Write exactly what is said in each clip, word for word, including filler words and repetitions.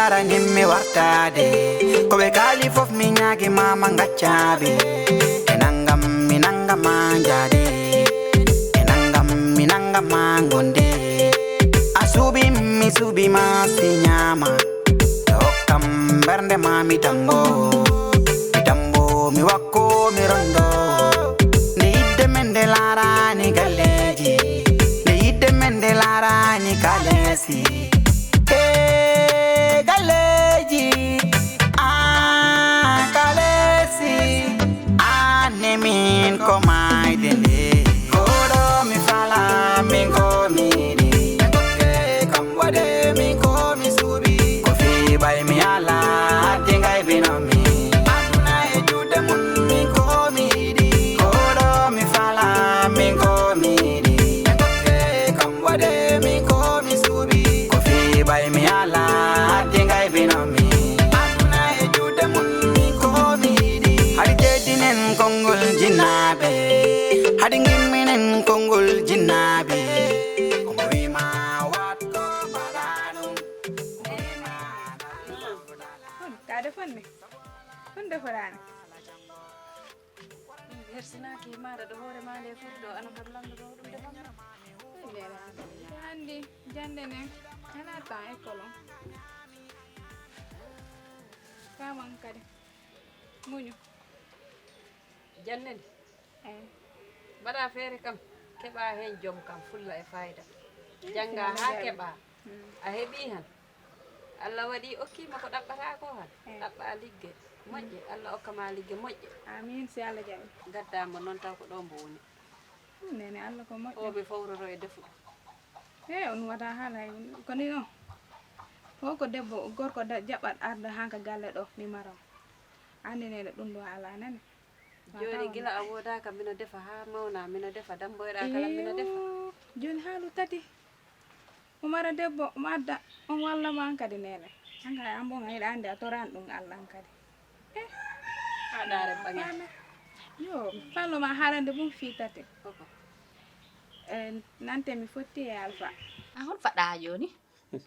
Aranim mi wartade, ko ɓe kaali fof mi ñaagi ma ma ngaccaɓe. E nangam mi nangama jaade, e nangam mi nangama gonde. A suuɓi mi suuɓi ma si ñaama, to hokkam mbernde ma mi tambo. Mi tambo mi wakko mi rondo. Nde yidde men nde laarani galleji, nde yidde men nde laarani kalesi. E galleji, a kalesi, an e min ko mayde nde. Koɗo mi fala, min ko mi yiɗi. Ɓe dokke kam waɗe, min ko mi suuɓi. Ko fii ɓay mi ala, haddi ngay bino mi. Aduna e juuɗe mun, min ko mi yiɗi. Koɗo mi fala, min ko mi yiɗi. Ɓe dokke kam waɗe, min ko mi suuɓi. Ko fii ɓay mi ala, haddi ngay bino mi. Aduna e juuɗe mun, min ko mi yiɗi. Haɗi jeddinen konngol jinnaaɓe, haɗi ngimminen konngol jinnaaɓe. Ko mo wii ma waɗ ko mbaɗa ɗum. Ko wii ma Ka defanmi? Ɗum deforaani. Ɗum hersinaaki e maaɗa ɗo hoore maa nde foti ɗo, ano kam lanndo ɗo ɗum defamma. Ɗum ndeena. Ita anndi jannde nden, alaa temps école on. Kaman kadi. Muñu. Jannde nde? Eey. Mbaɗa feere kam, keɓa heen jom kam, fulla e fayda. Jannga haa keɓa. Mm. A heɓi han. Allah waɗi okkima ko ɗaɓɓata ko han. Eey. Ɗaɓɓa ligge moƴƴe, Allah okka ma ligge moƴƴe. Amiin, si Allah jaɓi. Gadda mo noon taw ko ɗo mbo woni. Hmm, nene Allah ko moƴƴo. O ɓe fawroro e defu. Eey, on wata haala hay ko ni ɗo. Fof ko debbo, gorko da-, jaɓat arde haa ka galle ɗo, mi mara mo. Anndi nene ɗum ɗo alaa nene. Jooni gila a woodaaka, mino defa haa mawna, mino defa, damboyɗa kala, mino defa. Iyo, jooni haalu tati. Umara debbo, mo adda, on walla ma an kadi nene. An kay an bon a yiɗa anndi a toran ɗum Allah an kadi. Eh, haɗaare ɓaŋe. Faame. Yo, fallo ma haarande bum fii tati. Koko. Eh, nante mi fotti e Alfa. A hol faɗɗa jooni? Ko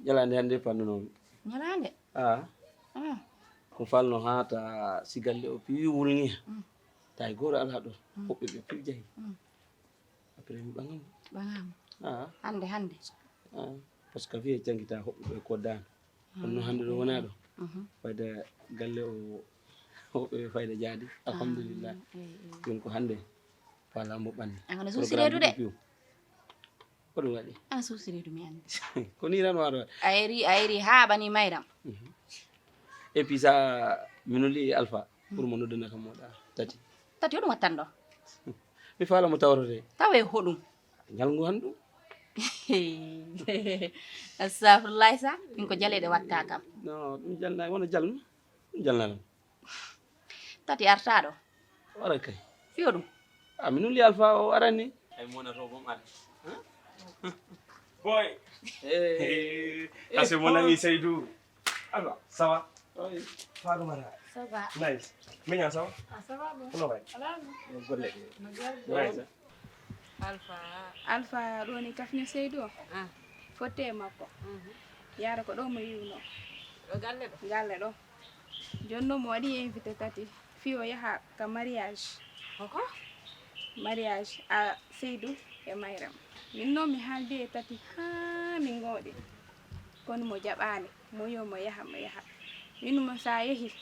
ƴalaande hannde fannunoo mi. Ɲalaande? Ah. Ah. Ko falno haa ta si galle o piwi wulŋi. Mm. Tawi gooto alaa ɗo. Mm. Hoɓɓe ɓe piwi jahi. Mm. Après mi ɓaŋamo. Ɓaŋamo. Ah. Hannde, hannde. Ah. Parce que a wiye janngita hoɓɓe ɓe koddaano. Kono noon hannde ɗo wonaa ɗo. Mhm. Fayda galle o, hoɓɓe ɓe fayda jaadi. Ah, alhamdulillah. Eh, eh. Ɗum ko hannde. Fala mo ɓanni. An kono suusi reedu de. Programme ɗi piw. Ko ɗum waɗi? An suusi reedu mi anndi. Ko ni tan waɗa waɗa. A eri, a eri haa ɓani mayram. Mhm. Et puis sa mi nuli Alpha, pour mo noddana kam moɗa tati. Tati hoɗum wattan ɗo? Mi fala mo tawrode. Tawe hoɗum? Ñalngu han ɗum. Astafirullah sa, min ko jaleɗe watta kam. Non, ɗum jalna, wona jalma. Ɗum jalna ɗum. Tati artaɗo. Wara kay. Fiyo ɗum. Ah, mi nuli Alpha o arani. Ay mona to bom ar. Boy. Eh. Ase mon ami Seydou. Alors, ça va? Oui. Fatoumata. Ça va. Nice. Miña, ça va? Ah, ça va bon. Kono bay? Alaa no. Golle. No golle. Nice. Alpha. Alpha ɗo ni kafño Seydou o. Ah. Fotte e makko. Mhm. Yaara ko ɗo mo yiwno. Ɗo galle ɗo? Galle ɗo. Jooni noon mo waɗi invité tati. Fii o yaha ka mariage. Hoko? Mariage a Seydou e Mayram. Min noon mi haaldi e tati haa min ngoodi. Kono mo jaɓaani. Mo yo mo yaha, mo yaha. Min mo sa yehi,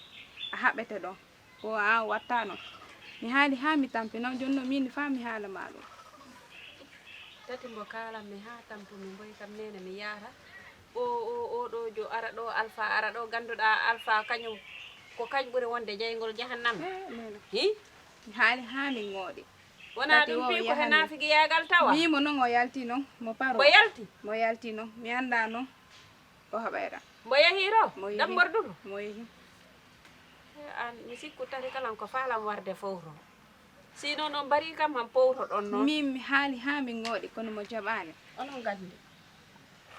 a haɓete ɗon. Ko a wattano. Mi haali haa mi tampi noon, jooni noon min faa mi haala ma ɗum. Tati mbo kaalan mi haa tampu mi mboy kam nene mi yaara. O, o, o ɗo jo ara ɗo Alpha, ara ɗo ganduɗa Alpha kañum ko kañ ɓuri wonde jeyngol jahannama. Eh, nene. Hi? Mi haali haa mi ngoodi. Wona ɗum fii ko he naafigiyaagal tawa? Mi mo noon o yalti noon, mo paro. Mo yalti? Mo yalti noon, mi annda noon ko haɓayra. Mbo yehi ɗo? Mo yehi. Dammborduɗo? Mo yehi. Eh, an, mi sikku tati kalan ko faalan warde fowro. Sinon noon mbari kam han powroɗon noon. Min mi haali haa min ngoodi, kono mo jaɓaani. Onon nganndi.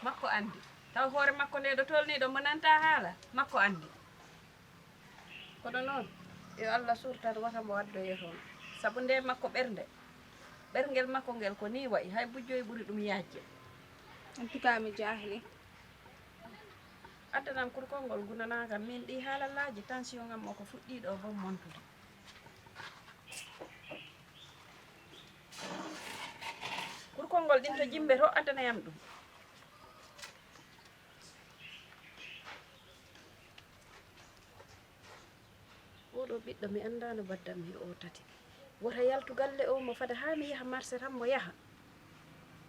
Makko anndi. Taw hoore makko nde ɗo tolni ɗo mo nanta haala? Makko anndi. Kono noon, yo Allah suurtan wata mo addoyo toon. Sabu nde makko ɓernde, ɓerngel makko ngel ko nii wayi, hay bujjoy ɓuri ɗum yaajde. En tout cas, mi jaahli. Addanam kurkol ngol gunanaa kam, min ɗi haalallaaji tension am o ko fuɗɗii ɗo bom montude. Kurkol ngol ɗin to jimɓe to addanayam ɗum. Oɗo ɓiɗɗo mi anndaano baddam he o tati. Wota yaltu galle o mo fada haa mi yaha marché tan mo yaha.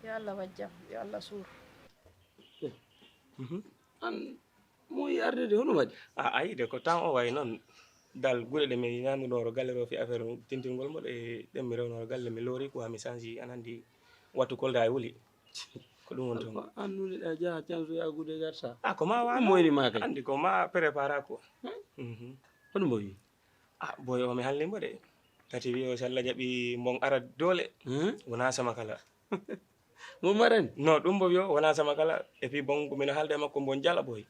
Yo Allah waɗ jam, yo Allah suur. An moyi arde de hono waɗi? A ayi de ko tan o wayi noon dal guɗe ɗe mi ñaminoro galle ɗo fi affaire tintingol mo ɗe ɗen mi rewnoro galle mi loori quoi mi change an andi wattu kolda e wuli ko ɗum woni toon. An nuli ɗa jaha change ya guɗe garta. A ko ma wa moyri ma kay. Andi ko ma prépara quoi. Hono mboyi? A boy o mi halni mo de. Tati wi o salla jaɓi mbon ara doole. Wona sama kala. Mo marani? No ɗum mbo wiyo wona sama kala. Et puis bon ko mino halda e makko mbon jala boy.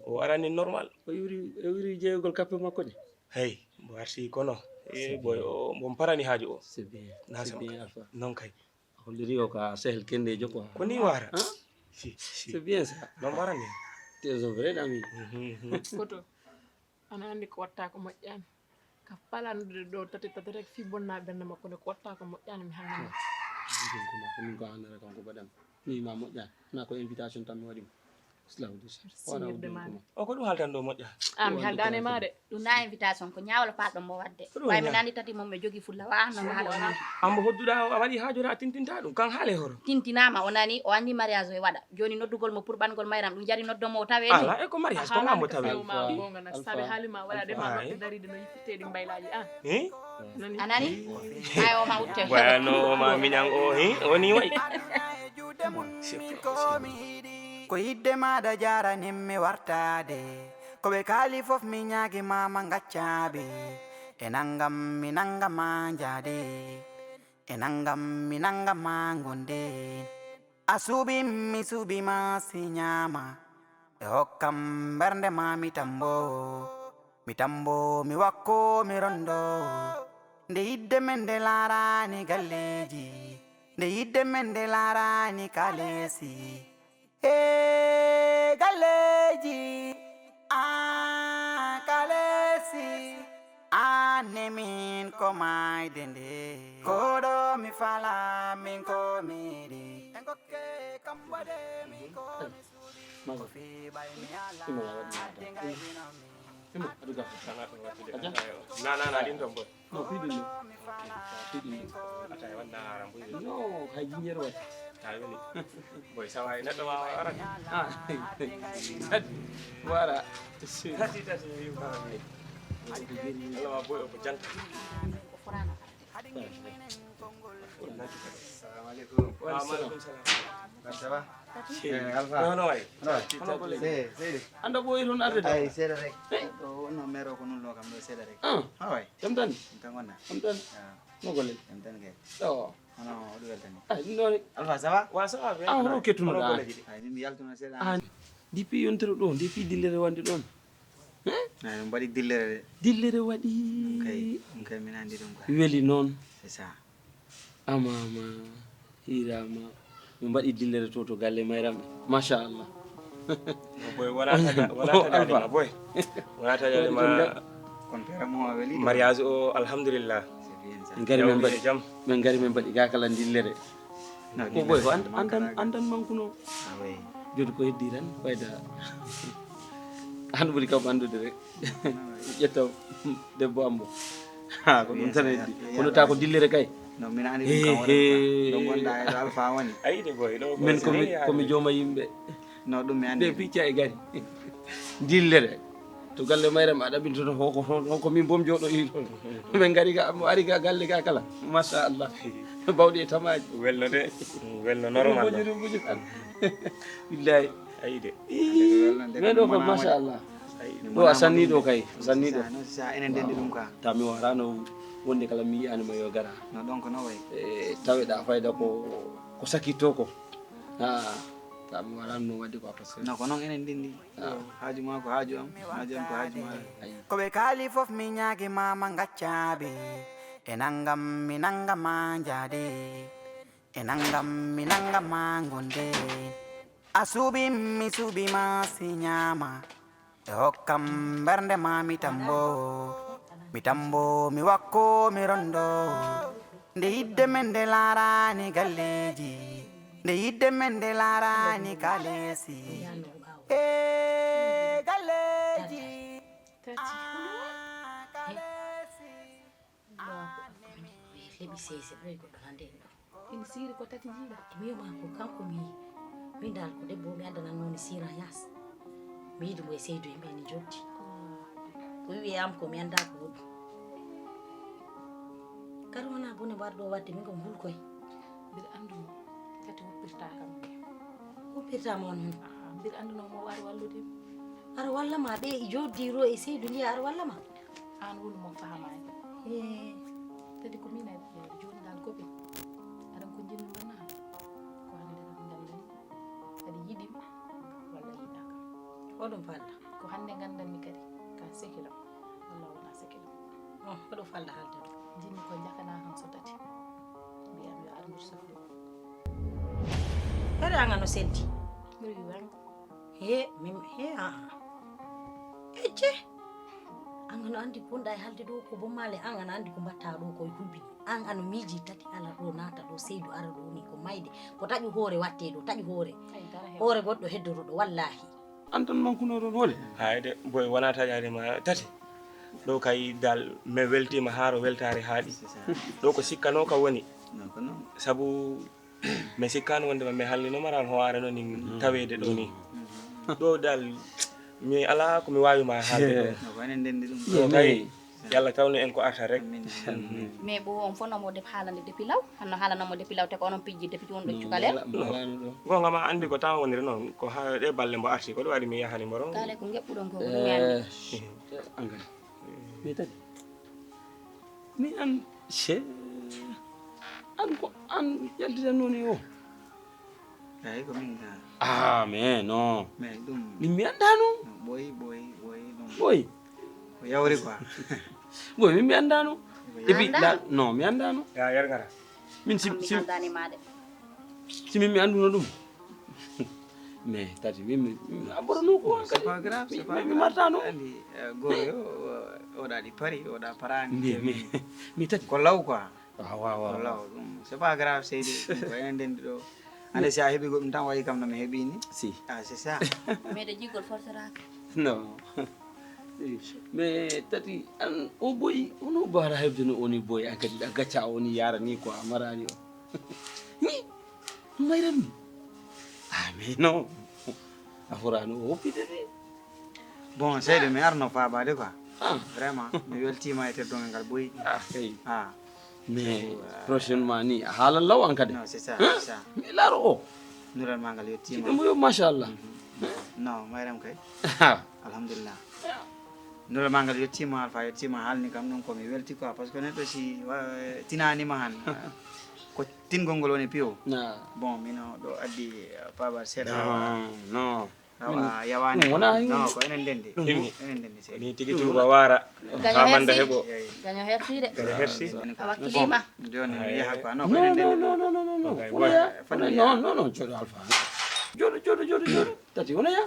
O arani normal. O yuri o yuri jeeyogol kappe makko ɗe. Hey, mbo arti kono. E boy o mbon parani haaju o. C'est bien. Na sama kala. Non kay. Holliri o ka sehel kendejo quoi. Ko ni wara. C'est bien ça. Non mbarani. T'es un vrai ami. Koto. Ana anndi ko watta ko moƴƴaani. Ka falandude ɗo tati tati rek fii bonnaa ɓernde makko nde ko watta ko moƴƴaani mi halnama. Ɗum ko ma ko min ko hannere kanko baɗan mi ma moƴƴaani na ko invitation tan mi waɗi mo. O ko ɗum haltan ɗo moƴƴa. A mi haldaani ma de. Ɗum na invitation ko ñaawal palɗo mo waɗde. Way mi nani tati mum ɓe jogi fulla wa no haala o nani. Ambo hodduɗa a waɗi haajora a tintinta ɗum kan haale horo. Tintinama o nani o anni mariage o e waɗa. Joni noddugol mo pour ɓangol mayram ɗum jari noddo mo o tawe ni. Ala e ko mariage ko mambo tawe. Sabe halima waɗa de ma waɗde daride no yippitteɗi mbaylaji a. A nani? Ay o ma utte. Wayano o ma miñan o hi o ni way. Ko yidde maɗa jaranin mi wartade. Ko ɓe kaali fof mi ñaagi mama gaccaɓe. E nangam mi nangama jaade. E nangam mi nangama gonde. A suuɓi mi suuɓi ma si ñaama. Ɓe hokkam mbernde ma mi tambo. Mi tambo mi wakko mi rondo. Nde yidde men nde laarani galleeji. Nde yidde men nde laarani kaleesi. E galleeji an kaleesi. An ne min ko maayde nde. Koɗo mi fala min ko mi yiɗi. E ngokke kam waɗe min ko mi suuɗi. Ko fii ɓay mi ala adde ngayɗinam mi. Nanana ɗin ton boy. No fiɗum no. Fiɗum no. Ata e wanda haram boy. No hay jiñere wati. Ta weli. Boy sawa e neɗɗo ma aran. Wara. Tati tati mi wiw ka mi. Allah ma boy ko janta. Anda ɓooyi toon arde ta ay seeɗa rek. Ɗo wonno mero ko nulno kam ɗo seeɗa rek. Ha way. Jam tan. Jam tan wonna. Jam tan. No golle. Jam tan kay. Ɗo. Hono oɗo weltani. Ay ɗum ɗo ni. Alfa ça va? Wa ça va bien. Ah hono kettuno ɗa. Ay min mi yaltuno seeɗa. Ah. Depuis yontere ɗo, depuis dillere wonde ɗon. Hein? Ay min mbaɗi dillere de. Dillere waɗi. Ɗum kay, ɗum kay min andi ɗum kay. Weli noon. C'est ça. Amama hiirama min mbaɗi dillere to to galle mayram ɓe machallah. Boy wona taƴa wona taƴade ma boy. Wona taƴade ma. Kono pere mo weli. Mariage o alhamdulillah. Min gari min mbaɗi jam. Min gari min mbaɗi ga kala dillere. Ko boy ko andan andan mankuno. Jodi ko heddi tan fayda. An ɓuri kam andude rek. Ƴetta debbo ambo. Ha ko ɗum tan heddi. Kono ta ko dillere kay. No min ani ɗum kam waɗa ɗo gonɗa e ɗo alfa woni. Ayide boy ɗo. Min komi komi jooma yimɓe. No ɗum mi ani. Nde picca e gari. Dillere. To galle mayram a ɗaɓɓintoto hoko hoko min bom jooɗo i toon. Min gari ga mo ari ga galle ga kala. Machallah. Bawɗi e tamaji. Welno de. Welno normal. Billahi. Ayide. Mais ɗo ko machallah. Ɗo a sanni ɗo kay a sanni ɗo. Enen ndendi ɗum ka. Taw mi warano wonde kala mi yiyanima yo gara. No ɗon ko no way. E taweɗa fayda ko ko sakitto ko. Ha taw mi warano no wadde ko a pascal. No ko noon enen ndendi. Haaju ma ko haaju am, haaju am ko haaju ma. Ko ɓe kaali fof mi ñaagi ma ma ngaccaɓe. E nanngam mi nannga ma njaade. E nanngam mi nannga ma ngonde. A suuɓi mi suuɓi ma si ñaama. E hokkam mbernde ma mi tambo. Mi tambo mi wakko mi rondo. Nde yidde men nde laarani galleeji. Nde yidde men nde laarani kaleesi. E galleeji. Ah, kaleesi. Leɓi seese ɓoy goɗɗo hande en ɗo. Ina siiri ko tati jiiɗa. Mi wiyoma ko kanko mi yiyi. Min dal ko debbo mi addananno ni siira yaas. Mi yiɗi mo e Seydu en ɓe ni joddi. Ko wi'i am ko mi annda ko woni. Kadi wona bone warɗo wadde min ko mbulkoy. Mbiɗa annduno tati woppirta kam ni. Woppirta mo on hon. Mbiɗa annduno mo war wallude. Ara walla ma ɓe i joddi ro e Seydu ndiya ara walla ma. Aan woni mo faamaani. Ee. Kadi ko miin ari jooni ngal goɓe. Aɗa ko njinmi mbaɗnaa ko hannde tan nganndami aɗa yiɗi walla yiɗaa kam. Hoɗum falda? Ko hannde nganndammi kadi ka sekilam walla wonaa sekilam. Oh, hoɗum falda haalde ɗum? Njinmi ko njakanaa kam so tati. Mbiyam yo arndir soflu. Kadi anga no seldi? Mbiɗo wiwanga. He, min, he, a, a. Ecce. An ano anndi ko wonɗa e halde ɗo ko bommale, an ano anndi ko mbatta ɗo ko e hulɓini. An ano miiji tati ala ɗo naata ɗo Seydu ara ɗo ni ko mayde. Ko taƴu hoore watte ɗo, taƴu hoore. Hoore goɗɗo heddoto ɗo, wallahi. An tan mankuno ɗon hoore. Hayde boy wona taƴade ma tati. Ɗo kay dal mi weltima haaro weltare haaɗi. Ɗo ko sikkano ka woni. Sabu mi sikkaano wonde ma mi halnino maral hoore no nin taweede ɗo ni. Ɗo dal mi ala ko mi waawi ma haalde ɗo. Ko enen ndenndi ɗum. Ɗo kay yalla tawno en ko arta rek. Mais ɓo on fof nomo dep haalande depuis law hanno haalanamo depuis law te ko onon pijji depuis jooni ɗo cukalel. Gonga ma anndi ko tan woniri noon ko ha ɗe balle mbo arti ko ɗum waɗi mi yahani mbo ron. Kale ko ngeɓɓuɗon ko ko ɗum mi anndi. An kadi mi tati. Mi an che an ko an yaltitanno ni o. Eyi ko min ga. Ah mais non. Mais ɗum min mi anndano. Ɓoy ɓoy ɓoy ɗum. Ɓoy. Ko yawri quoi. Ɓoy min mi anndano. Et puis non mi anndano. Ya yargara. Min si si si min mi annduno ɗum. Mais tati mi mi abborono ko. C'est pas grave, c'est pas grave. Mi martano. Andi goro yo oɗa ɗi pari oɗa parani. Mi mi mi tati. Ko law quoi. Ah wa wa. Ko law ɗum c'est pas grave seydi ko enen ndendi ɗo. Ande si a heɓi goɗɗum tan wayi kam no mi heɓi ni. Si. Ah c'est ça. Mais de jigol forceraka. Non. Mais tati an o boyi ono bara hebde no oni boyi an kadi a gacca oni yara ni ko a marani o. Ni mayran mi. Ah mais non. A forano o hoppide ni. Bon seyde mi arno faabade quoi. Ah. Vraiment mi weltima e teddungal ngal boyi. Ah hey. Ah. Mais prochainement ni a haalan law an kadi. Non c'est ça c'est ça. Mi laaro o. Nural ma ngal yettima. Ɗum yo machallah. Non mayram kay. Alhamdulillah. Nural ma ngal yettima alfa yettima haalni kam ɗum komi welti quoi parce que neɗɗo si tinanima han ko tingol ngol woni piyo. Bon mino ɗo addi pabar seeɗa. Non. Awa yawani ɗum wona no ko enen ndendi enen ndendi sey. Min tigi tuba wara. Gaño hersi. Gaño hersi de. Gaño hersi. A wakkilima. Joni mi yaha quoi non ko enen ndendi. Non non non non non non. Fano non non non joɗo alfa. Joɗo joɗo joɗo joɗo tati wona ya.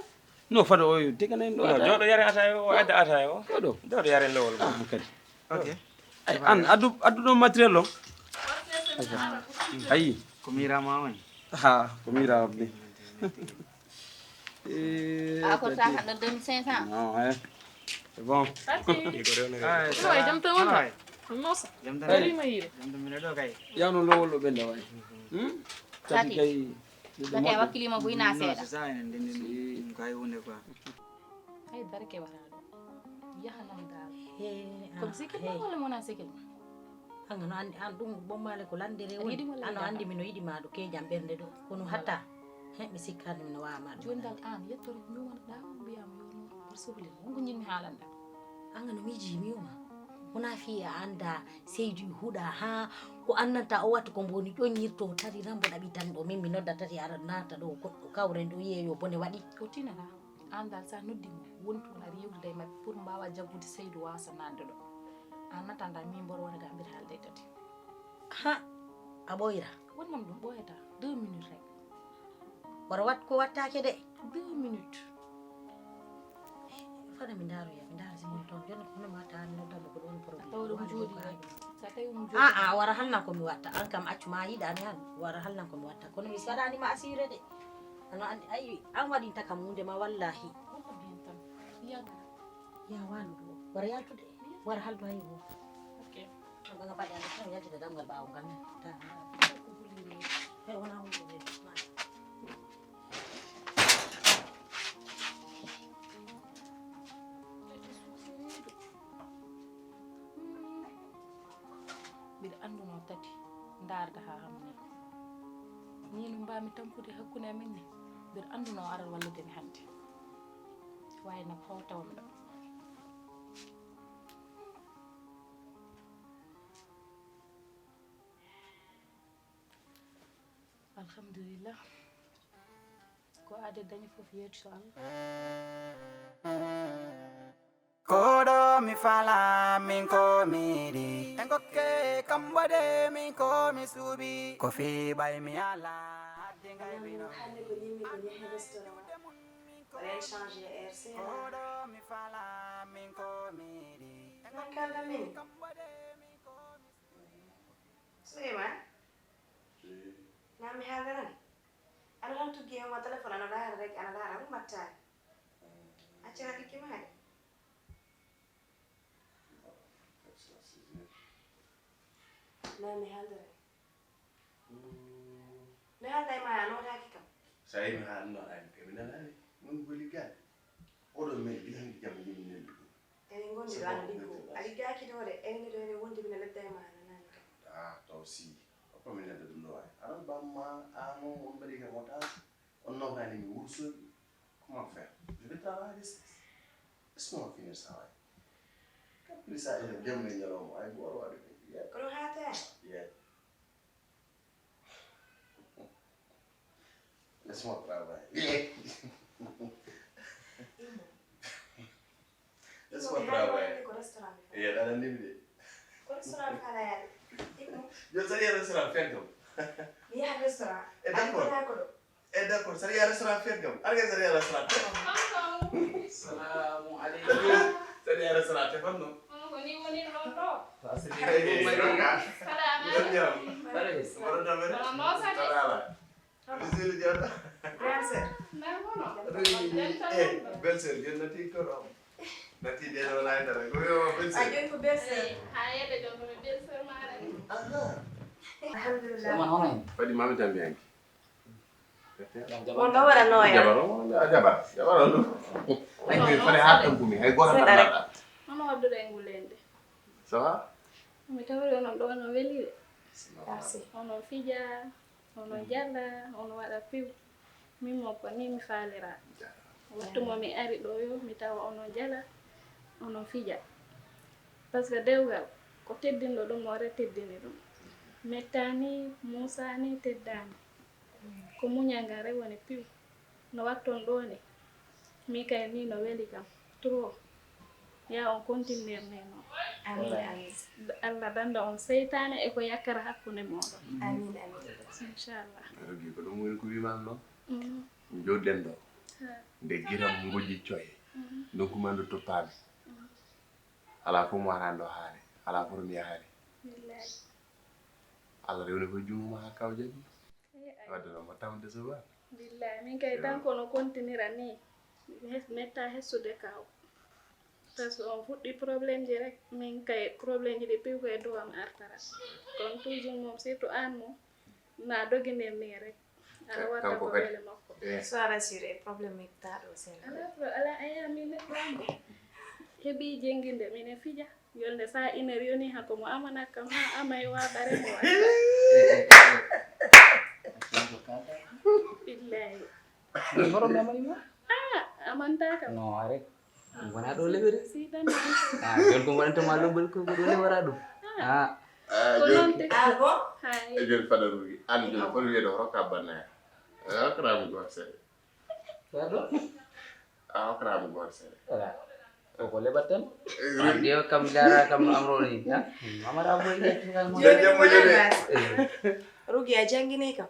No fado o tegana en ɗo. Joɗo yare ataye o adda ataye o. Joɗo. Joɗo yare lowol. Ah kadi. Ok. Ay an addu addu ɗo matériel o. Ayi. Ko mirama woni. Ha ko mira wabde. Ah, ko sa haɗa deux mille cinq cents. Non, eh. C'est bon. Tati. Ino e jam tan wonta. Nosa. Jam tan. Darima yiide. Jam tan mino ɗo kay. Yawno lowol ɗo ɓenda way. Hmm? Tati kay. Tati a wakkilima ko ina seeɗa. C'est ça enen ndendi ɗum kay hunde quoi. Hay barke wala ɗo. Yahanam dal. He. Kono sikil ma wala mona sikil ma. An ano anndi an ɗum bommale ko landere woni. Ano anndi mino yiɗi ma ɗo keejam ɓernde ɗo kono hatta. He mi sikkani mino wawa ma ɗum. Joni dal an yettore ñumanɗa mbiyam yo no mboɗo sohli mo wonko jinmi haalanda. An ano miiji mi wiyoma wona fi a annda seydi huɗa ha ko annanta o wattu ko mboni ƴoññirto tati tan mbo ɗaɓi tan ɗo min mi nodda tati ara naata ɗo goɗɗo kawren ɗo yeeyo bone waɗi. O tinata. An dal sa noddi mo woni toon aɗa yewtida e maɓɓe pour mbawa jaggude seydu wasa nande ɗo. An attendant min mboɗo wona ga mbiɗa haalde e tati. Ha a ɓooyra. Wonnam ɗum ɓooyata deux minutes rek. Wara wat ko wattake de. Deux minutes. Fada mi ndaaro ya, mi ndaara si mon toon. Jooni ko hono mi watta aan noddammo ko ɗoon problème. Tawa ɗum jooɗi rek. So tawi ɗum jooɗi rek. Aa, wara halnan ko mi watta. Aan kam accu ma yiɗaani han. Wara halnan ko mi watta. Kono mi saɗaani ma assuré de. Ano andi ay an waɗinta kam hunde ma wallahi. Wonta bien tan. Yalla. Ya walu ɗo. Wara yaltude. Wara haldu hay wo. Ok. Ɗaga paɗe ande tan yaltida damgal ɓaawo ngal. Ta. Ko huli ni. He wona hunde de. Mbiɗa anndunoo tati ndaarda haa hammina. Nii no mbaami tampude hakkunde amin ni, mbiɗa anndunoo aral wallude mi hannde. Waawi nag howtawmi ɗo. Alhamdulillah. Ko aade dañi fof yeetu so Allah. Koɗo mi fala min ko miɗi e gokke kam waɗe min ko mi suuɓi ko fi ɓay mi ala haddi ngay bino. Hannde ko yimmi ko ñahe restaurant. Ren changé R C. Koɗo mi fala min ko miɗi e gokke kam waɗe min ko mi suuɓi. Souleymane. Naa mi haaldanani? Aɗa tan tuggi e ma téléphone, aɗa laara rek, aɗa laara, ɗum mattaani. Accana ɗigge maa de. Naa mi haaldanani? Mi haalda e ma, a nootaaki kam. So a yi mi haaldanoo, a yi mi nanaani. Min ko liggaade. Oɗo men gila hannde jamma yimɓe neldu ɗum. Enen ngondi ɗo ana liggo. A liggaaki ɗo de, enen ɗo enen wondi mine ledda e ma ana nani kam. Ah, taw si. Hokka min ledda ɗum ɗo waay. Aran bamma, ano, on mbaɗi kam o taas. On nawrani mi wursoy. Comment faire? Je vais travailler à distance. Laisse-moi finir ça waay. Kam pili sa ene jemme ñalawma ay gooro waɗi ko. Ko ɗum haata. Yeah. Laisse-moi travailler. Laisse-moi travailler. Ko restaurant mi faala. Eyi, aɗa anndi mi de. Ko restaurant mi faala yaade. Yo, saɗi restaurant fen kam. Mi yaha restaurant. E d'accord. Ko ɗo. E d'accord, saɗi restaurant fen kam. Aɗa saɗi restaurant. Salamu aleykum. Saɗi restaurant te fanno. Ko ni woni ɗon ɗo. Belle-sœur. Jooni nati kono. Nati de ɗo lay dara. Ko yo belle-sœur. A jooni ko belle-sœur. Ha yedde jooni ko belle-sœur maɗa ni. Aha. Alhamdulillah. Sama hono en. Waɗi mami tambi hanki. On ɗo waɗa nooya. Jabar on, a jabar. Jabar on ɗum. Ay, mi fale ha tan kumi. Hay goto tan naɗa. Hono wadduɗo e ngulende. Ça va? Mi tawri onon ɗo no weli de. Merci. Onon fija, onon jala, onon waɗa piw. Min mo ko ni mi faalira. Wattu mo mi ari ɗo yo, mi tawa onon jala, onon fija. Parce que dewgal, ko teddinɗo ɗum, o re teddini ɗum. Mettani, musani, teddani. Ko muñal ngal re woni piw. No watton ɗo ni. Mi kay ni no weli kam. Trop. Ya on continuer ni no. Amin, amin. Allah danda on seytaane e ko yakkara hakkunde moɗon. Amin, amin. Inchallah. Rogi ko ɗum woni ko wiman noon. Mm. Joɗɗen ɗo. Ha. Nde giram ngojji coye. Mm. Donc ma nde toppaami. Mm. Alaa fof mo arani ɗo haare. Alaa fof mi yahaani. Billahi. Allah rewni ko junngo ma haa kaw jaɓi. Eh, ay. Wadde noon mo tamde soba. Billahi, min kay tan kono kontinira ni. Hes-, metta hessude kaw. Parce que on fuɗɗi problème ji rek, min kay problème ji ɗi piw ko e dow am artara. Kono toujours moom, surtout aan moom, na doginir ni rek. Aɗa watta ko wele makko. Eh. Sois rassuré, problème mi taa ɗo sel. Ala pro-, ala aya min neɗɗo am. Heɓi jenginde, min e fija. Yolnde sa iner yoni hako mo amana kam ha amay wa bare mo wa. Billahi. Borom amay ma? Ah, amanta kam. No, are. Wona ɗo lewere. Si tan. Ah, joni ko wonanta ma lobbal ko ko ɗo lewara ɗum. Ah. Ah, ko noon tigi. Ah, bon? Hay. E joni fada rugi. An joni ko wiyeɗo rokka bannaya. Eh, rokka ramu goto seeɗa. Pardon? Ah, rokka ramu goto seeɗa. Voilà. Koko leɓat tan. Eh, rugi. Kam jara kam no amroni, ha? Amara boy. Joni jam mo joni. Rugi a jangini kam.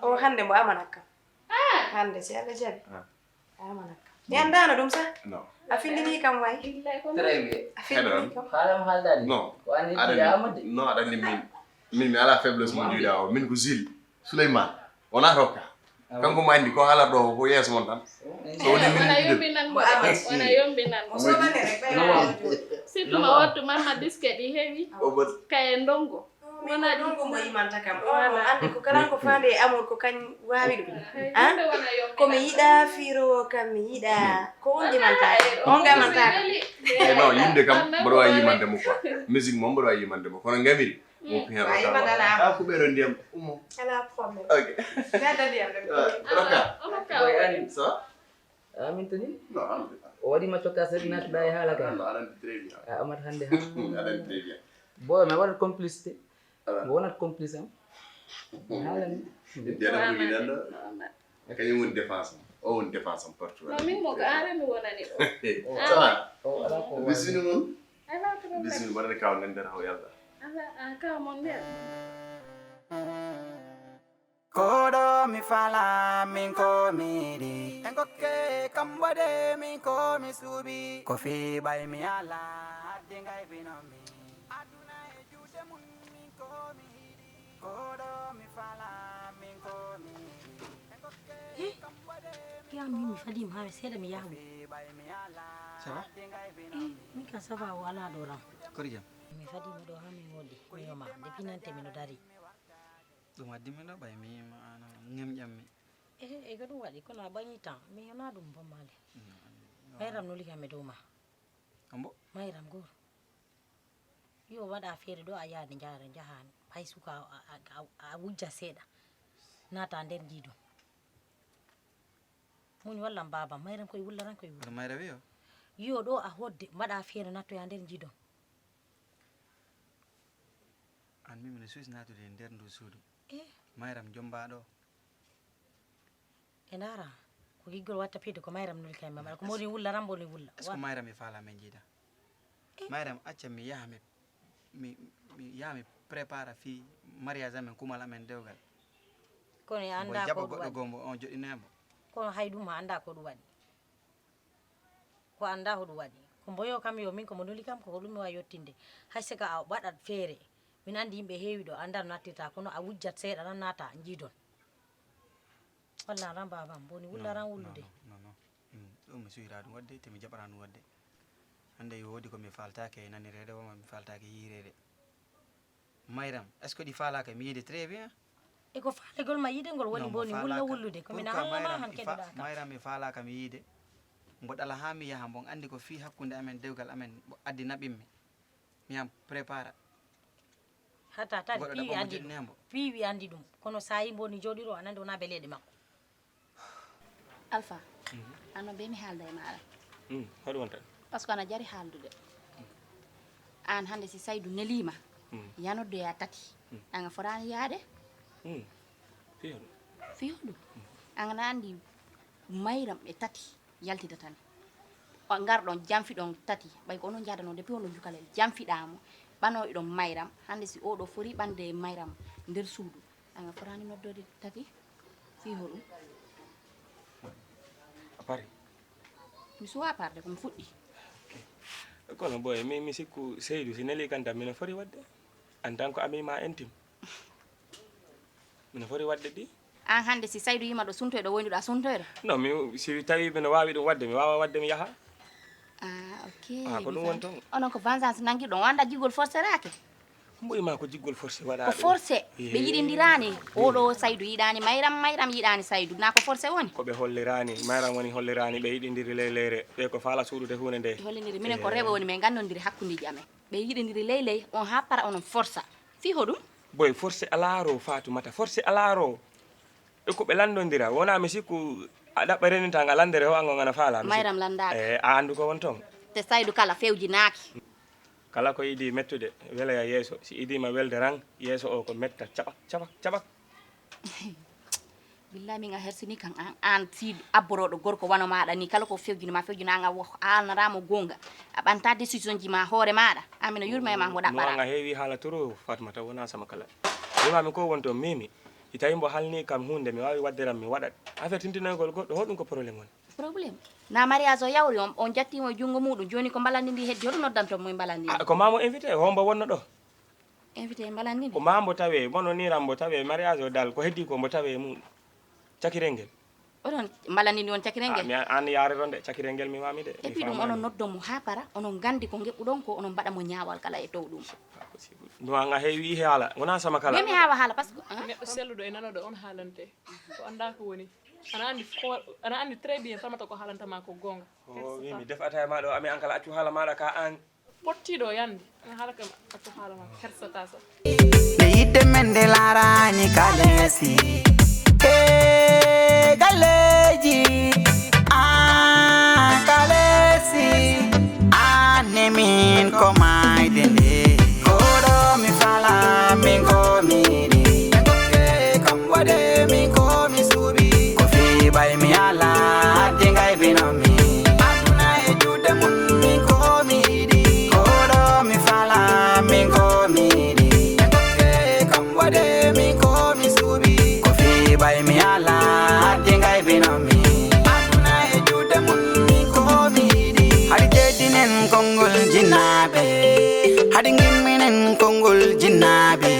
O hande mo amana kam. Ah, Hannde si Allah jaɓi. Ah. A yamanat kam. Yandaano ɗum sa? Non. A findini kam way. Très bien. A findini kam. Haalam haaldaani. Non. Ko an aɗa yetti anndi, Amadou? Non, aɗa anndi min. Min mi alaa faiblesse mo juuɗa o. Min ko Zil Souleymane. Wonaa rokka. Kanko mo anndi ko haalata ɗo ko yeeso mon tan. So woni min wona yombinan mo. Wona yombinan mo. Mo soɓane rek ɓay. Surtout ma wattu mamma diske ɗi heewi. Kaye ndongo. Min ko ɗum ko mbo yimanta kam. On mo anndi ko kala ko faandi e amour ko kañ waawi ɗum. Ko mi yiɗa fiiro kam mi yiɗa. Ko on yimanta. On gamanta. E non, yimde kam mboɗo waawi yimande mo quoi. Musique moom mboɗo waawi yimande mo kono ngamiri mo ko heen o tawa. Ko ɓeɗo ndiyam ummo. Ala problème. Ok. Gadda ndiyam ɗam. Roka. Boy Alim. Ça va? Amin toni. Non, alhamdulillah. O waɗi ma cokka sek nat ɓay haala ka. Non, aɗa anndi très bien. A amat hannde ha. Aɗa anndi très bien. Boy, mi waɗat complicité. Mo wonat complice am. Haalani. Dena mo gidan ɗo. Kañum woni défense am. O woni défense am partout. Non, min mo ko aare mi wonani ɗo. Ça va? O ala ko bisini mon. Ala ko ɗum. Bisini mbaɗani kaw nen nder haw yalda. Ala a kaw mon nder. Koɗo mi fala min ko mi yiɗi. En kokke kam waɗe min ko mi suuɓi. Ko fii ɓay mi ala haddi ngay bino mi. Aduna e juuɗe mun min ko mi yiɗi. Koɗo mi fala min ko mi yiɗi. En kokke kam waɗe min. Ya min mi fadi ma seeɗa mi yahu. Ko fii ɓay mi ala haddi ngay bino mi. Ça va? Eh, min ka ça va o ala ɗo ram. Kori jam. Mi fadi mi ɗo ha min wodi. Mi yoma depuis nante mi ɗo dari. Ɗum addi mi ɗo ɓay mi yima an ŋemƴammi. E e ko ɗum waɗi kono a ɓañi tan mi yona ɗum bommale. Mayram nuli kam e dow ma. Ambo? Mayram gor. Yo waɗa feere ɗo a yaade njaara njahani hay suka a wujja seeɗa. Naata nder jiidon. Muñ wallan baabam mayram koye wullaran koye wulla. Mayra wiyo. Yo ɗo a hodde mbaɗa feere nattoya nder jiidon. An min mino suusi natude e nder ndu suudu. Eh. Mayram jomba ɗo. E ndara ko giggol watta piide ko mayram nuli kay mama ko moni wulla rambo ni wulla. Est-ce que mayram e faala men jiida? Eh. Mayram acca mi yaha mi mi mi yaha mi prépara fi mariage amen kumal amen dewgal. Kono e anda ko goɗɗo gombo on joɗɗinoyamo. Kono hay ɗum anda ko ɗum waɗi. Ko anndaa hoɗum waɗi. Ko mboyo kam yo min ko mo nuli kam ko hoɗum mi waawi yottinde. Hay so ka a waɗat feere. Min anndi yimɓe heewi ɗo anndaa no nattirta kono a wujjat seeɗa tan naata njiidon. Walla ran baabam boni wulla ran wullude. Non non. Ɗum mi suwira ɗum waɗde te mi jaɓara ɗum waɗde. Hannde yo woodi ko mi faaltaake nanireede woma mi faaltaake yiireede. Mayram, est-ce que ɗi faalaaka mi yiide très bien? E ko faalegol ma yiide ngol woni mboni wulla wullude ko min hawma ma han keɗoɗa kam. Mayram mi faalaaka mi yiide. Mbo ɗala haa mi yaha mbon anndi ko fii hakkunde amen dewgal amen addi naɓimmi. Mi yam prépara. Hata tari piiwi anndi ɗum. Piiwi anndi ɗum. Kono saayi mboni jooɗiro anande wona beleɗe makko. Alpha, an noon bee mi haalda e maaɗa. Hoɗum wonta? Parce que ana jari haaldude. Aan hannde si Saydu neliima, yanoddoya tati, aan a fotaani yahde? Fii hoɗum? Fii hoɗum? Aan ana anndi Mayram ɓe tati yaltidata ni. Ngarɗon janfiɗon tati, ɓay ko onon njahdanoo depuis onon jukalel, janfiɗaa mo, ɓanoo iɗon Mayram, hannde si oo ɗoo fori ɓande e Mayram nder suudu, aan a fotaani noddoode tati? Fii hoɗum? A pari? Mi suwaa parde, ko mi fuɗɗi. Kono boy, mi, mi sikku Seydu si neli kan tan mino foti waɗde. En tant que ami ma intime. Mino foti waɗde ɗi. Aan hannde si Saydu yima ɗo suntoyɗo woynuɗo a suntoyɗo? Non, mi si tawi mino waawi ɗum waɗde, mi waawa waɗde mi yaha. Ah, ok. Ah, ko ɗum woni toon. Onon ko vengeance nanngirɗon, o annda jigol forceraake? Mboy ma ko jiggol forcé waɗa ko forcé ɓe yiɗindiraani. Oɗo Saydu yiɗaani Mayram, Mayram yiɗaani Saydu, na ko forcé woni? Ko ɓe holliraani, Mayram woni holliraani ɓe yiɗindiri ley leyre. Ɓe ko faala suuɗude huunde nde. Ɓe hollindiri minen ko rewɓe woni men gandondiri hakkundeji amen. Ɓe yiɗindiri ley ley on ha para onon forsa. Fii hoɗum? Boy forcé alaaro Fatumata, forcé alaaro. E ko ɓe lanndondira wona mi sikku a ɗaɓɓa renita nga lanndere ho ango ngana faala. Mayram lanndaaka. E a anndu ko won toon. Te Saydu kala fewjinaaki. Kala ko yiɗi mettude, weloya yeeso. Si idiima welde ran, yeeso o ko metta caɓak, caɓak, caɓak. Billahi min a hersini kan an, an si abborooɗo gorko wano maaɗa ni, kala ko fewjini ma fewjina an a wo-, a haalnaraamo goonga. A ɓanta décision ji ma hoore maaɗa. An mino yurma e ma mboɗa ɓara. No an a heewi haala toro Fatmata wona sama kala. Wima mi ko won toon mimi. Si tawi mbo halni kam hunde, mi waawi waɗde ran, mi waɗat. Affaire tintinoygol goɗɗo, hoɗum ko problème on? Problème? Na mariage o yawri on, on jattiimo e junngo muuɗum, jooni ko mbalandi ndi heddi, hoɗum noddanton mo e mbalandi ndi? Ah, ko maa mo invité, hombo wonno ɗo? Invité e mbalandi ndi? Ko maa mbo tawee, mono ni ran mbo tawee, mariage o dal, ko heddi ko mbo tawee e muuɗum. Cakirel ngel. Oɗon mbalandi ndi on cakirel ngel? Mi an yaare ronde, cakirel ngel mi mami de. Et puis ɗum onon noddon mo haa para, onon nganndi ko ngeɓɓuɗon ko, onon mbaɗa mo ñaawal kala e tow ɗum. Pas possible. Ɗum an a heewi haala, wonaa sama kala. Memi haawa haala, parce que. Hein? Neɗɗo selluɗo e nanoɗo on haalante. Ko anndaa ko woni. Ana anndi ko, ana anndi très bien famata ko haalanta ma ko goonga. O wi mi defata e maa ɗo, ami an kala accu haala maaɗa ka an. Pottiiɗo o yandi, ana haala kam accu haala ma, hersataa sax. Nde yidde men nde laaraani kaleesi e galleeji, aa kaleesi, aan ne miin ko maayde nde. Koɗo mi fala min ko mi yiɗi, kam waɗe min ko mi suuɓi. Ko fii ɓay mi alaa, addi ngay bino mi. Aduna e juuɗe mun, min ko mi yiɗi. Koɗo mi fala, min ko mi yiɗi. Kam waɗe min ko mi suuɓi. Ko fii ɓay mi alaa, addi ngay bino mi. Aduna e juuɗe mun, min ko mi yiɗi. Hari jeddinen konngol jinnaaɓe. Hari ngimminen konngol jinnaaɓe.